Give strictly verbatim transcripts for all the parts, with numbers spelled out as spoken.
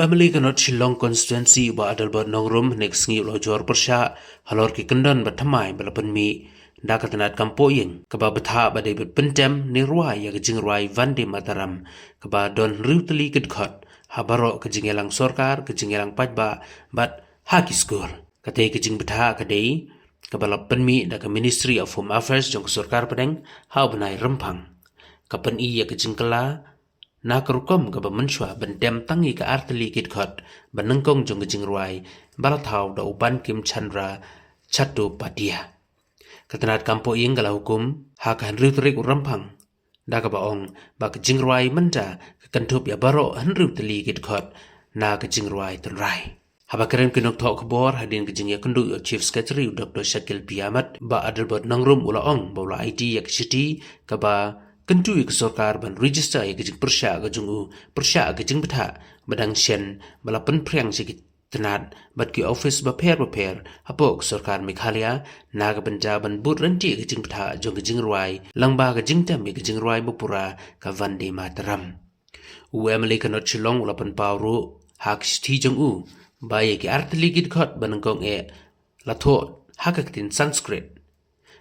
M L A ka North Shillong constituency u Bah Adelbert Nongrum hynne ka sngi u la ujor pyrshah halor ki kyndon ba thymmai ba la pynmih da ka tnat kam poh ïing kaba bthah ba dei bad pyntem ne rwai ïa ka jingrwai Vande Mataram kaba don hynriew tylli ki dkhot ha baroh ka jingïalang sorkar, ka jingïalang paidbah bad ha ki skul. Katei ka jingbthah ka dei kaba la pynmih da ka Ministry of Home Affairs jong ka sorkar pdeng ha u bnai Rymphang. Ka pyni ïa ka jingkylla na ka rukom kaba mynshuwa ban tem tang ïa ka artylli ki dkhot ba nyngkong jong ka jingrwai ba la thaw da u Bankim Chandra Chattopadhyay. Ka tnat kam poh ïing ka la hukum ha ka hynriew tarik u Rymphang da kaba ong ba ka jingrwai mynta ka kynthup ïa baroh hynriew tylli ki dkhot na ka jingrwai tynrai. Haba kren ki nongthoh khubor hadien ka jingïakynduh ïa u Chief Secretary u Doctor Shakil P Ahmed, Bah Adelbert Nongrum u la ong ba u la aiti ïa ka shithi kaba kyntu ïa ka sorkar ban register ïa ka jingpyrshah ka jong u pyrshah ka jingbthah ba dang shen ba la pynphriang sha ki tnat bad ki ophis bapher bapher hapoh ka sorkar Meghalaya na ka bynta ban bud ryntih ïa ka jingbthah jong ka jingrwai lyngba ka jingtem ïa ka jingrwai bapura ka Vande Mataram. U M L A ka North Shillong u la pynpaw ruh ha ka shithi jong u ba ïa ki artylli ki dkhot ba nyngkong eh la thoh ha ka ktien Sanskrit.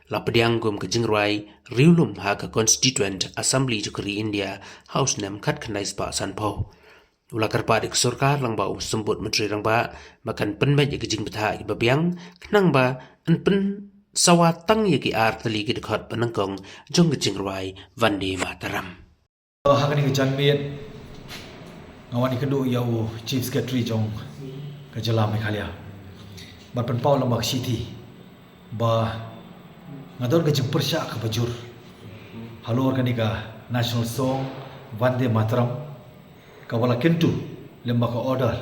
La pdiang kum ka jingrwai riewlum ha ka Constituent Assembly jong ka ri India ha u snem khatkhyndai spah sanphew. U la kyrpad ïa ka sorkar lyngba u Symbud Myntri Rangbah ba kan pynbeit ïa ka jingbthah ïa kiba biang khnang ba yn pynsawa tang ïa ki artylli ki dkhot ba nyngkong jong ka jingrwai Vande Mataram. Ha kane ka janmiet nga wan ïakynduh ïa u Chief Secretary jong ka jylla Meghalaya ban pynpaw lyngba ka shithi ba nga don ka jingpyrshah kaba jur halor kane ka national song Vande Mataram kaba la kyntu lyngba ka order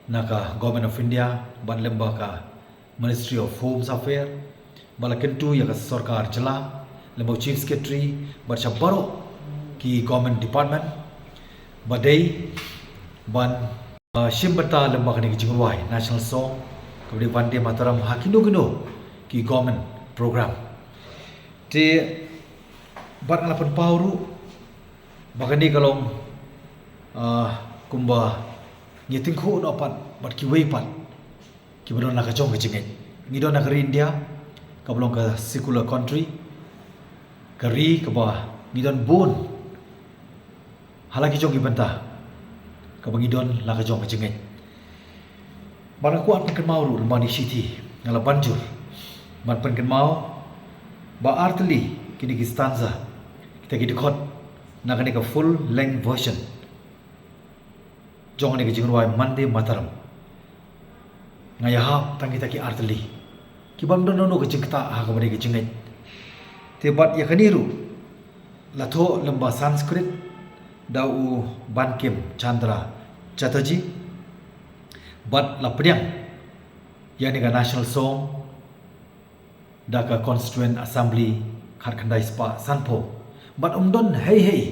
na ka Government of India bad lyngba ka Ministry of Home Affairs, ba la kyntu ïa ka sorkar jylla, lyngba u Chief Secretary bad sha baroh ki government department ba dei ban, uh, shim bynta lyngba kane ka jingrwai national song kaba dei Vande Mataram ha kino kino ki government program. Te bad nga la pynpaw ruh ba kane ka long, uh, kumba ngi tyngkhuh noh pat bad kiwei pat kiba don la ka jong ka jingngeit. Ngi don ha ka ri India kaba long ka secular country, ka ri kaba ngi don bun ha la ki jong ki bynta kaba ngi don la ka jong ka jingngeit. Bad nga kwah pynkynmaw ruh lyngba kane ka shithi, nga la ban jur ban pynkynmaw ba artylli kine ki stanza, kita ki dkhot na kane ka full length version jong kane ka jingrwai Vande Mataram. Nga ïahap tang kita ki artylli ki bym don nano ka jingktah ha kaba dei ka jingngeit. Te bad ïa kane ruh la thoh lyngba Sanskrit da u Bankim Chandra Chatterjee bad la pdiang ïa kane ka national song da ka Constituent Assembly khatkhyndai spah sanphew. Bad ym don hei hei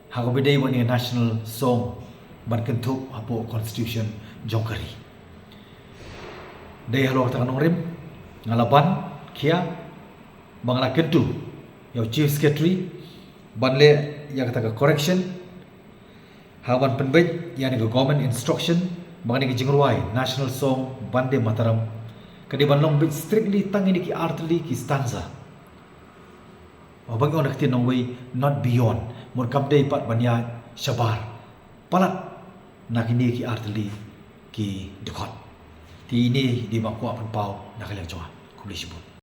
ha kaba dei ba kane ka national song ban kynthup hapoh constitution jong ka ri. Dei halor kata ka nongrim nga la ban khia ba nga la kyntu ïa u Chief Secretary ban leh ïa kata ka correction ha ban pynbeit ïa kane ka government instruction ba kane ka jingrwai national song Vande Mataram ka dei ban long beit strictly tang kine ki artylli ki stanza. Haba ngi ong da ka ktien nongwei, not beyond. Mut kam dei pat ban ïaid shabar palat na kine ki artylli ki dkhot. Te ine i dei ba nga kwah pynpaw na ka liang jong nga. Khublei shibun.